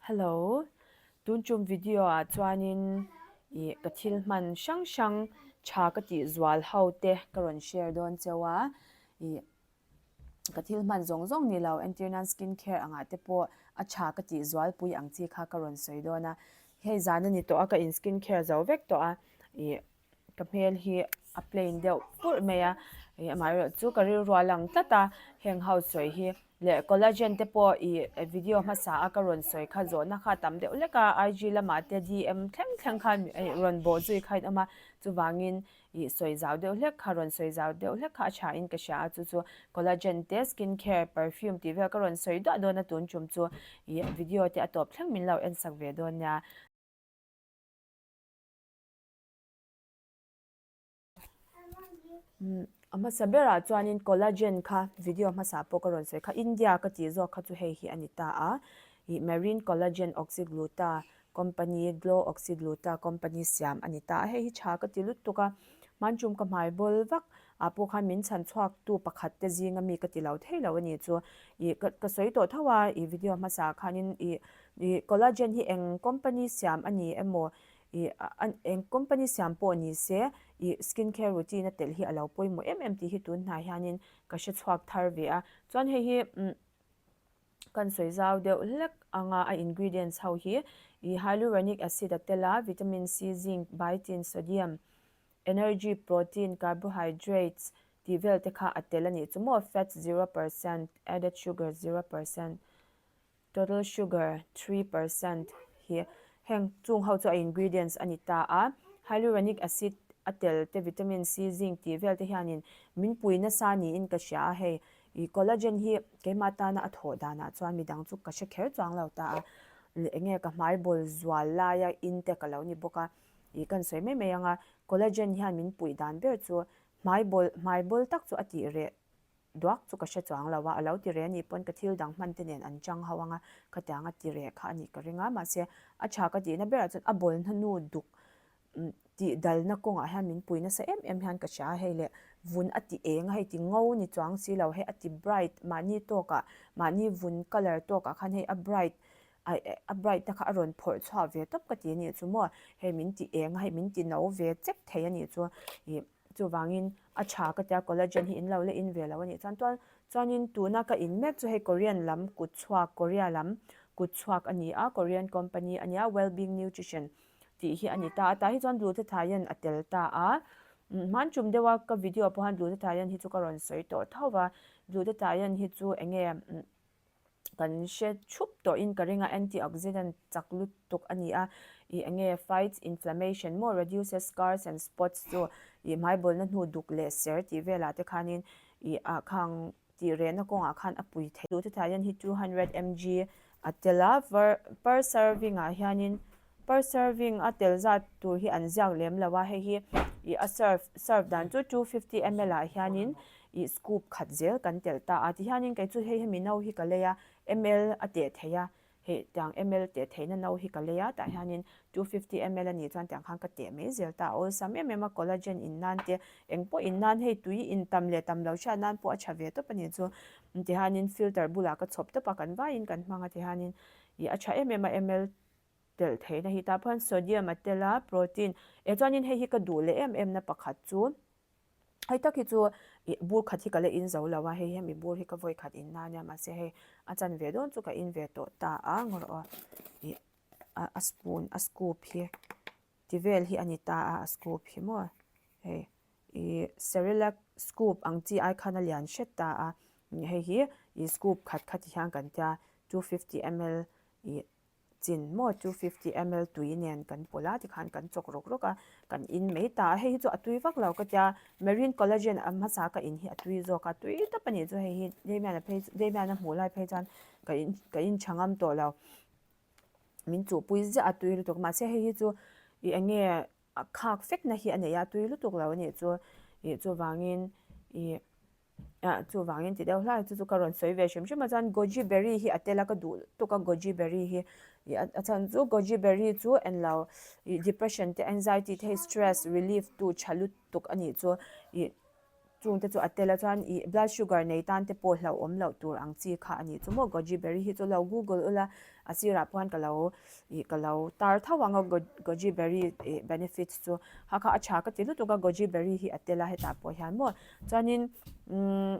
Hello, tun tum video ah chuanin ih ka thil hman hrang hrang tha ka tih zual ho te ka rawn share dawn cheu a, ih ka thil hman zawng zawng ni lo entir nan skin care angah te pawh a tha ka tih zual pui ang chi kha ka rawn sawi dawn a, hei zan a ni tawh a ka in skin care zo vek tawh a ih ka hmel hi a plain deuh purh mai a ih amaherawh chu ka rilru a lang tlat a heng ho sawi hi leh collagen te pawh ih video hmasa a ka rawn sawi kha zawhna kha a tam deuh hlek a IG lamah te DM thleng thleng khan ih rawn bawh zui kha a inawm a chuvangin ih sawi zau deuh hlek kha rawn sawi zau deuh hlek kha a tha in ka hria a chu chu collagen te skin care perfume tih vel ka rawn sawi duah dawn a tun tum chu ih video te a tawp thleng min lo en sak ve dawn nia. A hmasa berah chuanin collagen kha video hmasa pawh ka rawn sawi kha India ka tih zawk kha chu hei hi a ni ta a ih marine collagen oxygluta company glow oxygluta company siam a ni ta a hei hi tha ka ti lutuk a hmanchum ka hmai bawl vak ah pawh khan min chhan chhuak tu pakhat te zinga mi ka ti lo thei lo a ni chu ih ka ka sawi tawh tho a ih video hmasa khanin ih ih collagen hi eng company siam a ni emaw Ih eng company siam pawh ni se ih skin care routine a telh hi a lo pawimawh em em tih hi tun hnai hianin ka hre chhuak thar ve a. Chuan hei hi umm kan sawi zau deuh hlek anga a ingredients ho hi ih hyaluronic acid a tel a, vitamin C, zinc, biotin, sodium, energy, protein, carbohydrates tih vel te kha a tel a nih chu maw, fats 0%, added sugar 0%. Total sugar 3% hi heng chung ho chu a ingredients a ni ta a, hyaluronic acid a tel te vitamin C, zinc tih vel te hianin min pui nasa niin ka hria a, hei ih collagen hi keimah tana a thawh danah chuan midang chu ka hre kher chuang lo ta a, enge ka hmai bawl zual laia in te ka lo ni bawk a, ih kan sawi mai mai anga collagen hian min puih dan ber chu hmai bawl hmai bawl tak chu a tih reh Duak chu ka hre chuang lo a, a lo ti reh anih pawn ka thil dang hman te nen an chang ho anga khatiang a ti reh kha anih ka ring a, mahse a tha ka tihna berah chuan a bawlhna nu duk tih dalna kawngah hian min pui nasa em em hian ka hria a, hei leh vun a ti eng a, hei ti ngo ni chuang si lo, hei a ti bright mahni tawkah mahni vun colour tawkah khan hei a bright a bright na kha a rawn phawrh chhuah ve tawp ka ti anih chu maw, hei min ti eng a, hei min ti no ve chek thei anih chu ih. Chuvangin a tha ka tia collagen hi in lo la in ve lo a nih chuan tuan chuanin tuna ka in mek chu hei Korean lam kut chhuak Korea lam kut chhuak a ni a Korean company a nia Wellbeing Nutrition tih hi a ni ta a tah hi chuan glutathione a tel ta a hman tum deuha ka video pawh hian glutathione hi chu ka rawn sawi tawh tho va glutathione hi chu enge Kan hre thup tawhin ka ring a, antioxidant chak lutuk a ni a, ih eng nge fights inflammation maw, reduces scars and spots chu ih hmaibawlna hnu duk leh ser tih velah te khanin ih ah khang tih rehna kawngah khan a pui thei. Glutathione hi 200 mg a tel a, per serving ah hianin Per serving a tel zat tur hi an ziak lem lo a, hei hi ih a serve serve dan chu 250 ml ah hianin ih scoop khat zel kan telh ta a, tihianin kei chu hei hemi no hi ka lei a, ml a teh thei a, hei tiang ml teh theihna no hi ka lei a, tah hianin 250 ml a nih chuan tiang khan ka teh mai zel ta a, awlsam em em a collagen in nan te eng pawh in nan hei tui in tam leh tam lo hriat nan pawh a tha ve tawp a nih chu, tihianin filter bulah ka chhawp tawp a, kan vaiin kan hmang a tihianin ih a tha em em a ml Telh theihna hi tah pawh sodium a tel a, protein eh chuanin hei hi ka duh leh em em na pakhat chu hei tak hi chu ih bur khat hi ka la in zo lo a, hei hemi bur hi ka vawi khat in na ania mahse hei a chan ve dawn chu ka in ve tawh ta a ngawr aw ih a spoon a scoop hi ti vel hi a ni ta a a scoop hi maw hei ih cerelac scoop ang chi ai khan a lian hret ta a hei hi ih scoop khat khat ti hian kan tia 250 ml ih Chin maw 250 ml tui nen kan pawlh a tikhan kan chawk rawk rawk a kan in mai ta a hei hi chu a tui vak lo ka tia marine collagen a hmasa ka in hi a tui zawk a tui tawp a nih chu hei hi Damian-a phei Damian-a hmuh lai phei chuan ka in ka in tha ngam tawh lo min chuhpui ziah a tui lutuk mahse hei hi chu ih eng nge a khak fek na hi a nei a tui lutuk lo a nih chu ih chuvangin ih Ah chuvangin ti deuh hlai chu chu ka rawn sawi ve hrim hrim a chuan goji berry hi a tel a ka duh lutuk a goji berry hi ih a chhan chu goji berry chu en lo ih depression te anxiety te hei stress relief tu tha lutuk a nih chu ih. Chung te chu a tel a chuan ih blood sugar nei tan te pawh hlauhawm loh tur ang chi kha a nih chu maw goji berry hi chu lo google ula a sirah pawh hian ka lo ih ka lo tar tho ang a goji berry ih benefits chu kha kha a tha ka ti lutuk a goji berry hi a tel a hetah pawh hian maw chuanin umm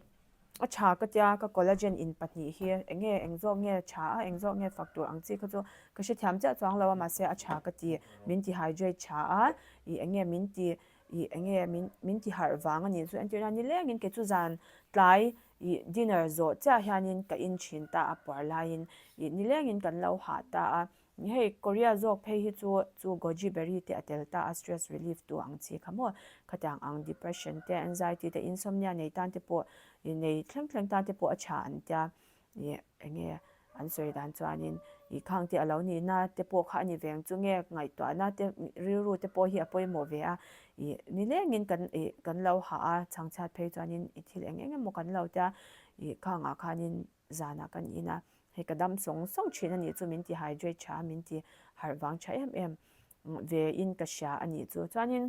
a tha ka tia ka collagen in pahnih hi eng nge eng zawk nge tha a eng zawk nge fak tur ang chi kha chu ka hrethiam chiah chuang lo a mahse a tha ka ti min ti hydrate tha a ih eng nge min ti Ih enge min min ti harh vang a nih chu entir nan nilengin kei chu zan tlai ih dinner zawh chiah hianin ka in thin ta a puar laiin ih nilengin kan lo hah ta a hei Korea zawk phei hi chu chu goji berry te a tel ta a stress relief tu ang chi kha maw khatiang ang depression te anxiety te insomnia nei tan te pawh ih nei thleng thleng tan te pawh a tha an tia. Ih enge an sawi dan chuanin ih khang te a lo nihna te pawh kha a ni veng chu nge ngaihtuahna te rilru te pawh hi a pawimawh ve a ih nilengin kan ih kan lo hah a chhangchhiat phei chuanin ih thil eng eng emaw kan lo tia ih khangah khanin zanah kan in a hei ka dam sawng sawng thin a nih chu min ti hydrate tha a min ti harh vang tha em em ve in ka hria a nih chu chuanin.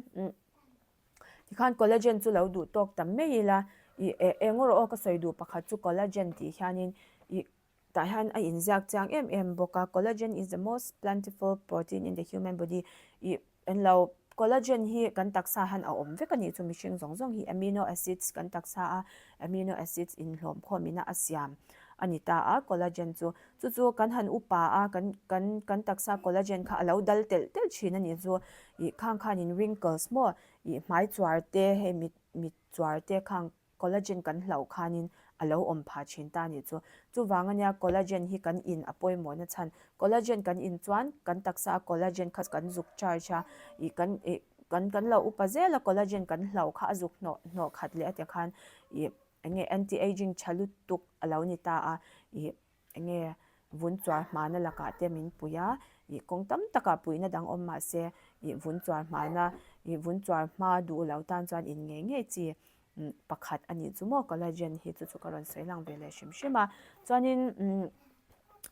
Tikhan collagen chu lo duh tawk tam mai ila, ih eh eng rawh aw ka sawi duh pakhat chu collagen tih hianin ih tah hian a inziak chiang em em bawk a, collagen is the most plentiful protein in the human body ih englo collagen hi kan taksa hian a awm vek a nih chu mihring zawng zawng hi amino acids kan taksa a amino acids inhlawm khawm ina a siam a ni ta a collagen chu Chu chu kan han upa a, kan kan kan taksa collagen kha a lo dal telh telh thin a nih chu. Ih khang khanin wrinkles maw ih hmai chuar te hei mit mit chuar te khang collagen kan hlauh khanin a lo awm phah thin ta a nih chu. Chuvang ania collagen hi kan in a pawimawh na chhan. Collagen kan in chuan kan taksa a collagen kha kan zuk charge a, ih kan ih kan kan lo upa zel a collagen kan hlauh kha a zuk hnawh hnawh khat leh a ti khan ih eng nge anti aging tha lutuk a lo ni ta a ih eng nge vun chuar hmana lakah te min pui a ih kawng tam takah puihna dang awm mah se ih vun chuar hmana ih vun chuar hma duh lo tan chuan in ngei ngei chi pakhat a nih chu maw collagen hi chu chu ka rawn sawi lang ve leh hrim hrim a chuanin umm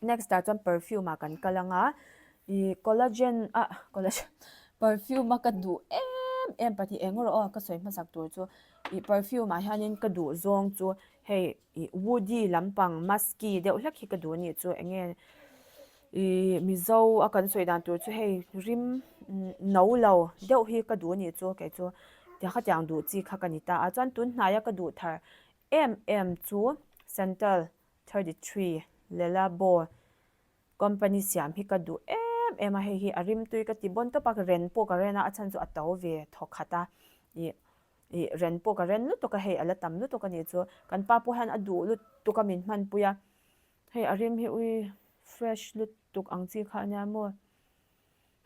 next ah chuan perfume ah kan kal ang a ih collagen ah collagen perfume a ka duh em em pahnih eng rawh aw ka sawi hmasak tur chu. Ih perfume ah hianin ka duh zawng chu hei ih woody lampang musky deuh hlek hi ka duh anih chu enge ih mizo a kan sawi dan tur chu hei rim no lo deuh hi ka duh anih chu kei chu tiang khatiang duh chi kha ka ni ta a chuan tun hnaia ka duh thar em em chu santal 33 lelabo Company siam hi ka duh em em a, hei hi a rimtui ka ti bawn tawp a, ren pawh ka ren a, a chhan chu a to ve thaw khat a, ih ih ren pawh ka ren lutuk a, hei a la tam lutuk a nih chu, kan pa pawh hian a duh lutuk a min hmanpui a, hei a rim hi ui fresh lutuk ang chi kha a nia maw,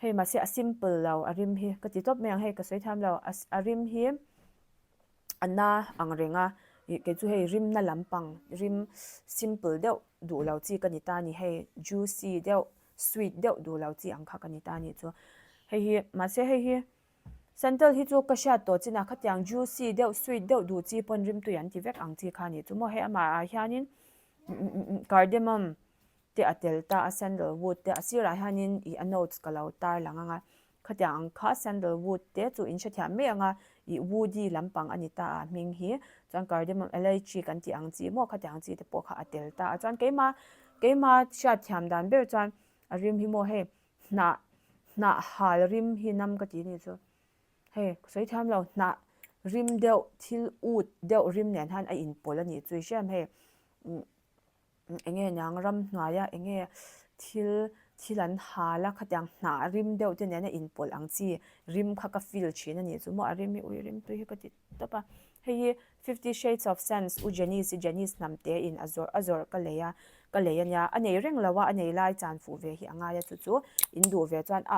hei mahse a simple lo a rim hi ka ti tawp mai ang, hei ka sawi thiam lo, a rim hi. a na ang reng a, ih kei chu hei rimna lampang rim simple deuh duh lo chi ka ni ta a ni, hei juicy deuh sweet deuh duh lo chi ang kha ka ni ta a nih chu, hei hi mahse hei hi sandal hi chu ka hriat tawh chinah khatiang juicy deuh sweet deuh duh chi pawn rimtui an ti vek ang chi kha a nih chu maw, hei amah ah hianin cardamom te a tel ta a sandalwood te a sirah hianin ih a notes ka lo tar lang ang a Khatiang ang kha sandalwood te chu in hrethiam mai ang a, ih woody lampang a ni ta a hming hi, chuan cardamom elaichi kan tih ang chi maw khatiang chi te pawh kha a tel ta a, chuan keima keima hriatthiam dan ber chuan a rim hi maw hei hnah hnah hal rim hi nam ka ti ni chu hei sawi thiam lo hnah rim deuh thil ut deuh rim nen hian a inpawlh a nih chu i hriam hei Enge niang ramhnuaia enge thil thil an hal a khatiang hnah rim deuh te nena inpawlh ang chi rim kha ka feel thin a nih chu maw a rim hi ui rim tui hi ka ti tawp a hei hi fifty shades of scents u Janice i Janice hnam te in a zawrh a zawrh ka lei a ka lei a nia a nei reng lo a a nei lai chan fuh ve hi a ngai a chu chu in duh ve chuan a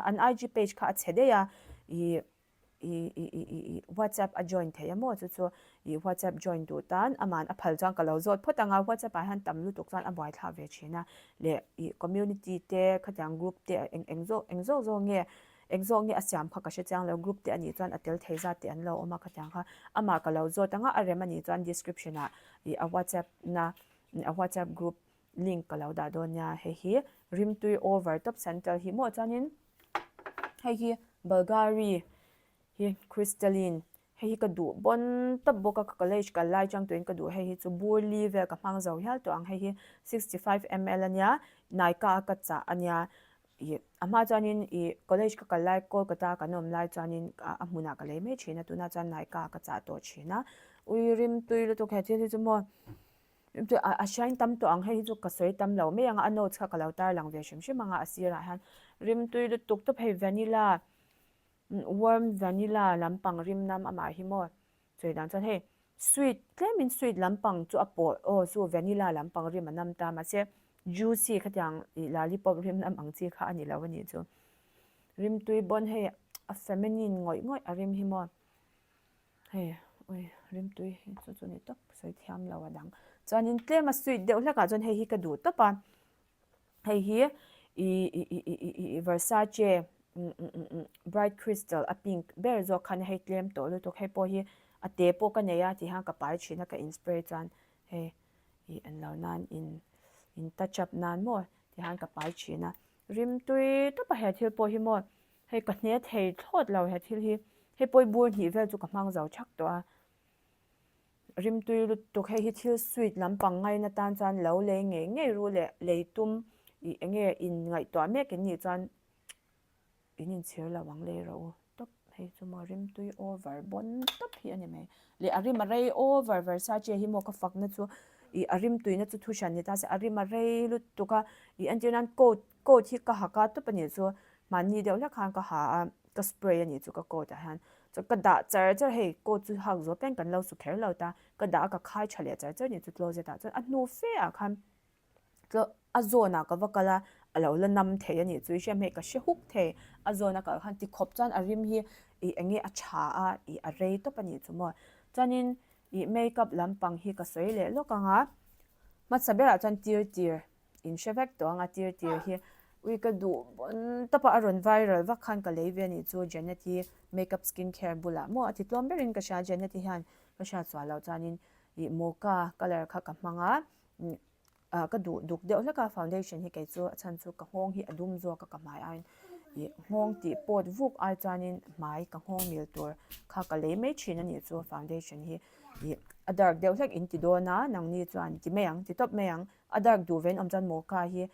an IG page kha a chhe daih a ih i i i i i whatsapp a join thei a maw chu chu i whatsapp join duh tan aman a phal chuan ka lo zawt phawt ang a whatsapp ah hian tam lutuk chuan a buai thlak ve thin a leh i community te khatiang group te eng eng zawk eng zawk zawk nge eng zawk nge a siam kha ka hre chiang lo group te anih chuan a tel thei zat te an lo awm a khatiang kha amah ka lo zawt ang a a rem anih chuan description ah i a whatsapp na a whatsapp group link ka lo dah dawn nia hei hi rimtui over tawp central hi maw chuanin hei hi Bulgari hi crystalline. Hei hi ka duh bawn tawp bawk a, ka college kal lai chang tuin ka duh hei hi chu bur li vel ka hmang zo hial tawh ang. Hei hi 65 ml a nia, Nykaa a ka chah a nia. Ih a hma chuanin ih college ka kal lai Kolkata kan awm lai chuanin a hmunah ka lei mai thin a, tunah chuan Nykaa ka chah tawh thin a. Ui rim tui lutuk he thil hi chu maw a hriain tam tawh ang hei hi chu ka sawi tam lo mai ang a, a notes kha ka lo tarlang ve hrim hrim ang a, a sirah hian rim tui lutuk tawp hei vanilla Warm vanilla lampang rim nam amah hi maw sawi dan chuan hei sweet tlemin sweet lampang chu a pawh aw chu vanilla lampang rim a nam ta mahse juicy khatiang ih lollipop rim nam ang chi kha a ni lo a nih chu rim tui bawn hei a feminine ngawih ngawih a rim hi maw hei ui rim tui hi chu chu ni tawp sawi thiam lo a dang chuanin tlem a sweet deuh hlek ah chuan hei hi ka duh tawp a. Hei hi i Versace Bright Crystal a pink ber zawk khan hei tlem tawh lutuk hei pawh hi a te pawh ka nei a ti hian ka pai thin a ka in spray chuan hei i en lo nan in in touch up nan maw ti hian ka pai thin a rim tui tawp a he thil pawh hi maw hei ka hne thei thlawt lo he thil hi hei pawh hi bur hnih vel chu ka hmang zo thak tawh a. Rimtui lutuk hei hi thil sweet lampang ngaina tan chuan lo lei ngei ngei ru leh lei tum ih eng nge in ngaihtuah mek in nih chuan in inchhir lo ang lei rawh u tawp hei chu maw rimtui over bawn tawp hi a ni mai leh a rim a rei over Versace hi maw ka fakna chu ih a rimtuina chu thu hran ni ta se a rim a rei lutuk a ih entir nan coat Coat hi ka ha ka tawp a nih chu, mahni deuh hlek khan ka ha a, ka spray a nih chu ka coat ah hian. Chuan ka dah char char hei coat chu hak zawh piang kan lo su kher lo ta, ka dah a ka khai tha leh char char a nih chu closet ah chuan a hnu fe ah khan a zawn ah ka va kal a, a lo la nam thei a nih chu i hriat hmel ka hre huk thei, a zawn a kal khan tikhawp chuan a rim hi ih eng nge a tha a ih a rei tawp a nih chu maw. Chuanin ih makeup lampang hi ka sawi leh lawk ang a, hmasa berah chuan tir tir In hre vek tawh ang a tir tir hi ui ka duh bawn tawp a a rawn viral vak khan ka lei ve a nih chu Janet hi makeup skin care bulah maw a ti tlawm berin ka hria Janet hi hian ka hriat sual loh chuanin ih mocha colour kha ka hmang a ah ka duh duk deuh hlek a foundation hi kei chu a chhan chu ka nghawng hi a dum zawk a ka hmai aiin ih nghawng tih pawt vuk ai chuanin hmai ka nghawng mil tur kha ka lei mai thin a nih chu foundation hi ih a dark deuh hlek in ti dawn a nangni chuan ti mai ang ti tawp mai ang. A dark duh vein awm chuan mocha hi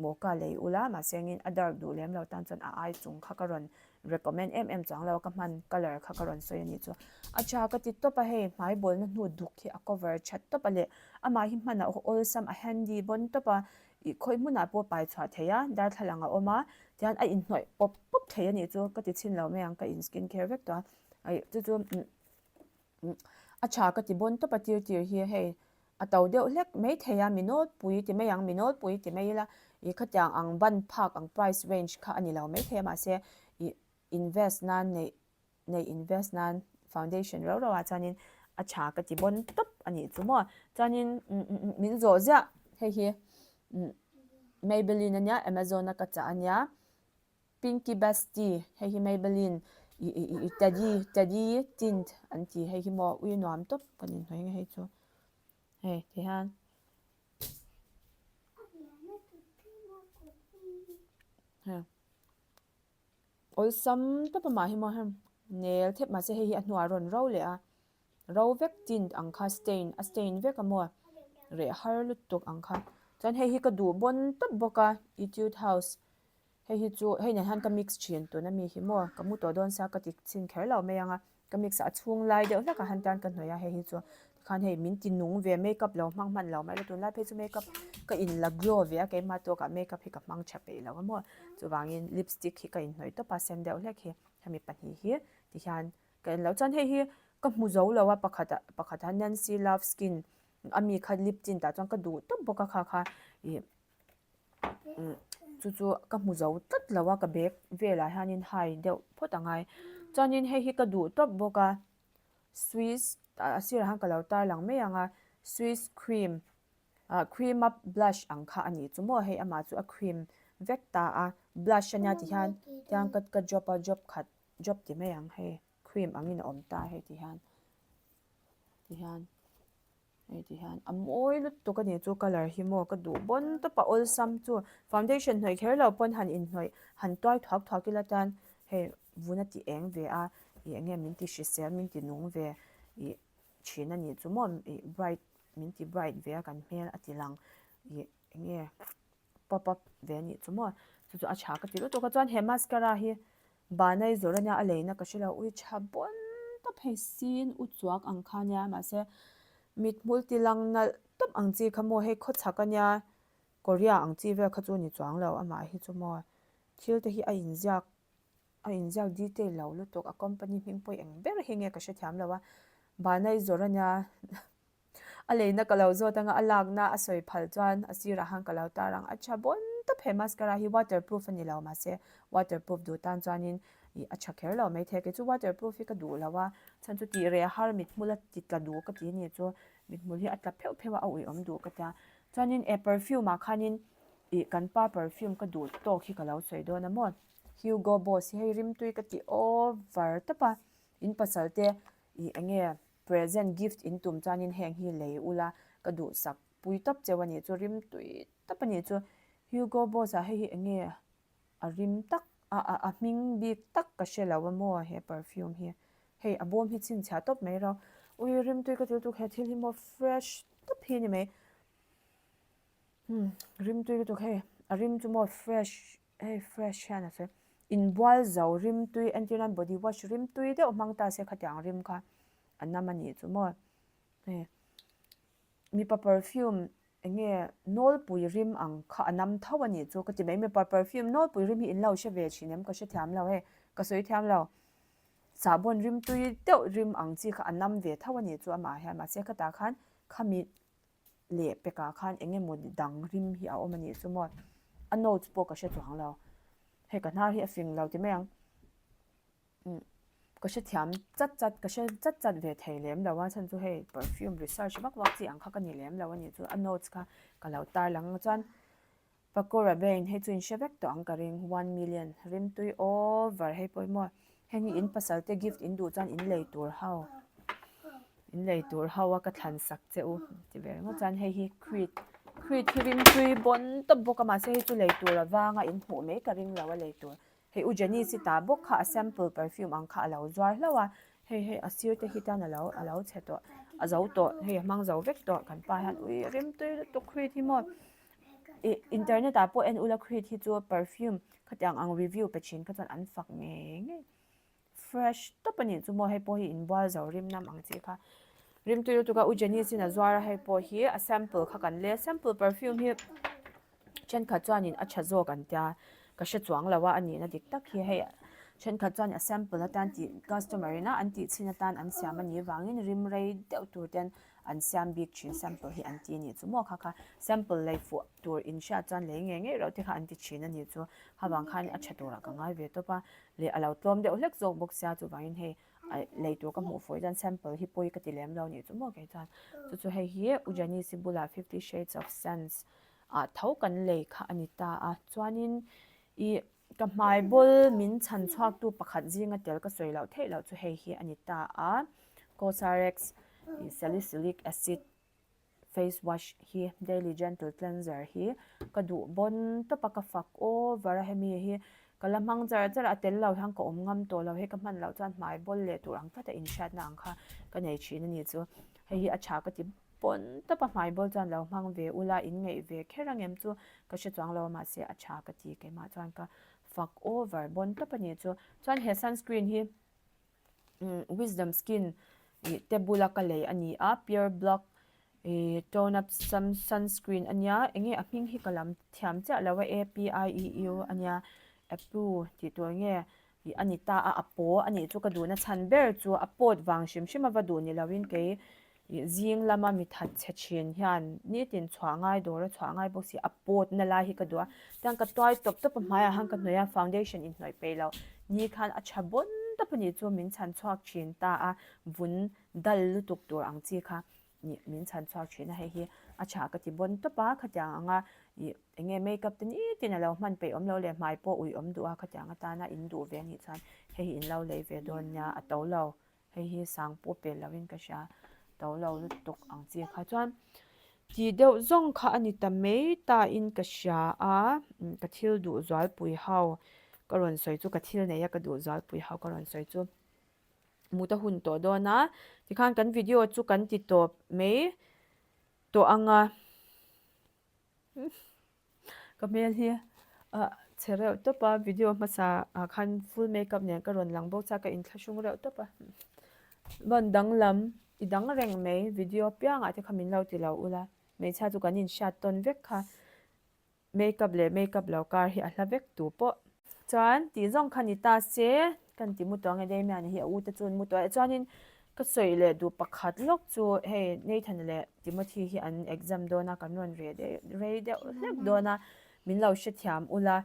mocha lei ula mahse engin a dark duh lem lo tan chuan a ai chung kha ka rawn recommend em em chuang lo a ka hman colour kha ka rawn sawi a nih chu. A tha ka ti tawp a hei hmai bawlna hnu duk hi a cover that tawp a leh amah hi hman a awlsam a handy bawn tawp a ih khawi hmunah pawh pai chhuah thei a darthlalang a awm a tihian a inhnawih pawp pawp thei a nih chu ka ti chhin lo mai ang ka in skin care vek tawh a ih chu chu A tha ka ti bawn tawp a tir tir hi hei a to deuh hlek mai thei a mi nawlpui ti mai ang mi nawlpui ti mai ila ih khatiang ang ban phak ang price range kha a ni lo mai thei a mahse ih invest nan neih neih invest nan foundation rau rau ah chuanin a tha ka ti bawn tawp a nih chu maw chuanin min zawh ziah hei hi Maybelline ania Amazon a ka chah ania. Pinky Bestie, hei hi Maybelline i i i teddy teddy tint an ti hei hi maw ui nuam tawp kan inhnawih nge hei chu hei ti hian hei awlsam tawp amah hi maw hei nel thep mahse hei hi a hnuah a rawn ro leh a ro vek tint ang kha stain a stain vek a maw reh har lutuk ang kha chuan hei hi ka duh bawn tawp bawk a Etude House. Hei hi chu hei nen hian ka mix thin tuna mi hi maw ka mu tawh dawn sia ka ti chhin kher lo mai ang a ka mix a a chhung lai deuh hlek ah han tan ka hnawih a hei hi chu tikhan hei min ti nung ve makeup lo hmang hman lo mai la tunlai phei chu makeup ka in la glow ve a keimah tawkah makeup hi ka hmang tha peih lo a maw chuvangin lipstick hi ka inhnawih tawp a sen deuh hlek hi hemi pahnih hi tihian ka en loh chuan hei hi ka hmu zo lo a pakhat ah pakhat ah Nancy love skin a mi kha lip tint ah chuan ka duh tawp bawk a kha kha ih. Chu chu ka hmu zo tlat lo a ka bag velah hianin hai deuh phawt a ngai chuanin hei hi ka duh tawp bawk a swiss a sirah hian ka lo tar lang mai ang a swiss cream ah cream up blush ang kha a nih chu maw hei amah chu a cream vek ta a blush ania ti hian tiang ka ka drop a drop khat drop ti mai ang hei cream angin a awm ta hei ti hian ti hian. Hei ti hian a mawi lutuk a ni chu colour hi maw ka duh bawn tawp a awlsam chu foundation hnawih kher lo pawn han inhnawih han tuai thuak thuak ila tan hei vun a ti eng ve a. Ih eng nge min ti hrisel min ti nung ve ih thin a nih chu maw ih bright min ti bright ve a kan hmel a ti lang ih eng nge pop up ve a nih chu maw chu chu a tha ka ti lutuk a chuan he mascara hi banai zawrh ania a leina ka hrelo ui tha bawn tawp hei sin u chuak ang kha ania mahse mithmul ti lang nalh tawp ang chi kha maw hei khawchhak ania Korea ang chi vel kha chu ni chuang lo amah hi chu maw thil te hi a inziak a inziak detail lo lutuk a company hming pawh eng ber hi nge ka hrethiam lo a banai zawrh ania a leina ka lo zawt anga a lakna a sawi phal chuan a sirah khan ka lo tar ang a tha bawn tawp he mascara hi waterproof a ni lo mahse waterproof duh tan chuanin ih a tha kher lo maithei kei chu waterproof hi ka duh lo a chhan chu tih reh har mithmul a ti tla duh ka ti a ni chu mithmul hi a tla pheuh pheuh a a uiawm duh ka tia chuanin e perfume ah khanin ih kan pa perfume ka duh tawk hi ka lo sawi dawn a maw Hugo Boss hi hei rimtui ka ti over tawp a in pasal te ih eng nge Present gift in tum chuanin heng hi lei ula ka duhsak pui tawp cheu a nih chu rim tui tawp a nih chu Hugo Boss ah hei hi eng nge a rim tak a a a hming bik tak ka hre lo a maw he perfume hi hei a bawm hi chhinchhiah tawp mai ro ui rim tui ka ti lutuk he thil hi maw fresh tawp hi a ni mai umm rim tui lutuk hei a rim chu maw fresh Hei fresh hian a sawi. Inbual zo rimtui entir nan body wash rimtui deuh hmang ta se khatiang rim kha a nam a nih chu maw. Hei mipa perfume eng nge nawlpui rim ang kha a nam tho a nih chu ka ti mai. Mipa perfume nawlpui rim hi in lo hre ve thin em ka hre thiam lo hei ka sawi thiam lo. Sahbawn rimtui deuh rim ang chi kha a nam ve tho a nih chu amah hian mahse khatah khan khami leh pekah khan eng emaw dang rim hi a awm a nih chu maw a notes pawh ka hre chuang lo hei ka hnar hi a fing lo ti mai ang umm ka hre thiam chat chat ka hre chat chat ve thei lem lo a chhan chu hei perfume research vak vak chi ang kha ka ni lem lo a nih chu a notes kha ka lo tar lang ang chuan Pakora Bain hei chu in hre vek tawh ang ka ring, one million rimtui over hei pawimawh heng hi in pasal te gift in duh chuan in lei tur ho in lei tur ho a ka thlan sak che u ti ve ringawt chuan hei hi Creed Creed hi rimtui bawn tawp bawk a mahse hei chu lei tur avanga in hmuh mai ka ring lo a lei tur Hei U Janice i ta bawk kha a sample perfume ang kha a lo zuar hlauh a, hei hei a sir te hi tan a lo a lo chhe tawh a zo tawh hei a hmang zo vek tawh kan pa hian ui rim tui lutuk Creed hi maw ih internet ah pawh en ula Creed hi chu perfume khatiang ang review pe thin kha chuan an fak ngei ngei fresh tawp a nih chu maw hei pawh hi inbual zo rim nam ang chi kha rim tui lutuk a U Janice in a zuar a hei pawh hi a sample kha kan le sample perfume hi Thenkhat chuanin a tha zawk an tia, ka hre chuang lo a, a nihna dik tak hi hei thenkhat chuan a sample atan tih customer ina an tih chhin atan an siam a nih vangin rim rei deuh tur ten an siam bik thin sample hi an ti a nih chu maw kha kha sample lei fuh tur in hriat chuan lei ngei ngei reuh te kha an ti thin a nih chu havang khan a tha turah ka ngai ve tawp a leh a lo tlawm deuh hlek zawk bawk sia chuvangin hei lei tur ka hmuh fuh chuan sample hi pawi ka ti lem lo a nih chu maw kei chuan chu chu hei hi U Janice bulah fifty shades of sands ah tho kan lei kha a ni ta a chuanin ih ka hmai bawl min chhan chhuak tu pakhat zinga tel ka sawi loh theih loh chu hei hi a ni ta a Cosrx ih salicylic acid face wash hi daily gentle cleanser hi ka duh bawn tawp a ka fak over a hemi hi ka la hmang char char a tel lo hian ka awm ngam tawh lo hei ka hman loh chuan hmai bawl leh tur ang tlat a inhriatna ang kha ka nei thin a ni chu hei hi a tha ka ti Pawn tawpa hmai bawl chuan lo hmang ve ula in ngaih ve kher ang em chu ka hre chuang lo a mahse a tha ka ti keimah chuan ka fak over bawn tawp a ni chu chuan he sunscreen hi umm wisdom skin ih te bula ka lei a ni a pure block ih tone up sunscreen a nia eng nge a hming hi ka lam thiam chiah lo a A P I E U a nia appu tih tur nge ih a ni ta a a paw a nih chu ka duhna chhan ber chu a pawt vang hrim hrim a va duh ni loin kei ih zing lama mi that chhe thin hian nitin chhuah ngai dawr a chhuah ngai bawk si a pawt na lai hi ka duh a tiang ka tuai tawp tawp a hmaiah khan ka hnawih a foundation inhnawih peih loh ni khan a tha bawn tawp a nih chu min chhan chhuak thin ta a vun dal lutuk tur ang chi kha ih min chhan chhuak thin a hei hi a tha ka ti bawn tawp a khatiang anga ih eng nge makeup te nitin a lo hman peih awm lo leh hmai pawh ui awm duh a khatiang atana in duh ve anih chuan hei hi in lo lei ve dawn nia a to lo hei hi sang pawh pel lo in ka hria to lo lutuk ang chi kha chuan tih deuh zawng kha a ni ta mai ta in ka hria a ka thil duh zualpui ho ka rawn sawi chu ka thil nei a ka duh zualpui ho ka rawn sawi chu. mut a hun tawh dawn a, tikhan kan video chu kan ti tawp mai tawh ang a. Ka hmel hi ah chhe reuh tawp a, video hmasa ah khan full makeup nen ka rawn lang bawk chuan ka inthlahrung reuh tawp a. Ban danglam i dang reng mai video piangah te kha min lo ti lo ula, hmeichhia chu kan inhriat tawn vek kha. Makeup leh makeup lo kar hi a hla vek tu pawh. Chuan tih zawng kha ni ta se, kan ti mu tawh ang e Damian hi a u te chu an mu tawh e. Chuanin ka sawi leh duh pakhat lawk chu hei Nathan leh Timothy hi an exam dawn a, kan rawn reh deuh rei deuh hlek dawn a, min lo hrethiam ula,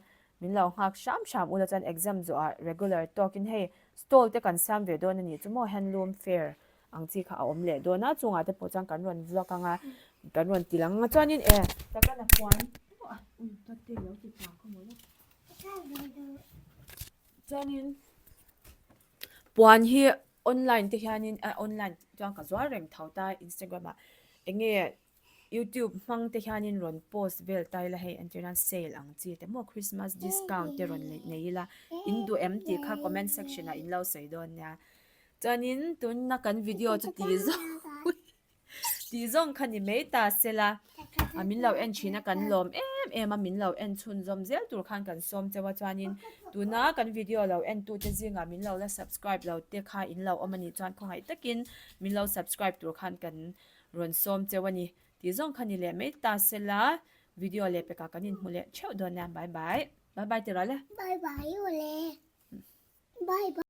min lo nghak hram hram ula chuan exam zawhah regular tawkin hei stall te kan siam ve dawn a nih chu maw handloom fair ang chi kha a awm leh dawn a, chungah te pawh chuan kan rawn vlog ang a, kan rawn ti lang ang a, chuanin e takana puan ui dawt te lo ti tla khaw mawlh a, chuanin puan hi online te hianin a online chuan ka zuar reng tho ta instagram ah enge youtube hmang te hianin rawn post vel ta ila hei entir nan sale ang chi te maw christmas discount te rawn nei ila in duh em tih kha comment section ah in lo sawi dawn nia. Chuanin tunna kan video chu tih zawng tih zawng kha ni mai ta sela a min lo en thin a kan lawm em em a min lo en chhunzawm zel tur khan kan sawm cheu a chuanin tuna kan video lo en tu te zingah min lo la subscribe lo te kha in lo awm a nih chuan khawngaih takin min lo subscribe tur khan kan rawn sawm cheu a ni tih zawng kha ni leh mai ta sela video leh pekah kan inhmu leh theuh dawn nia bye bye bye bye tirah le Bye bye ule. Bye bye.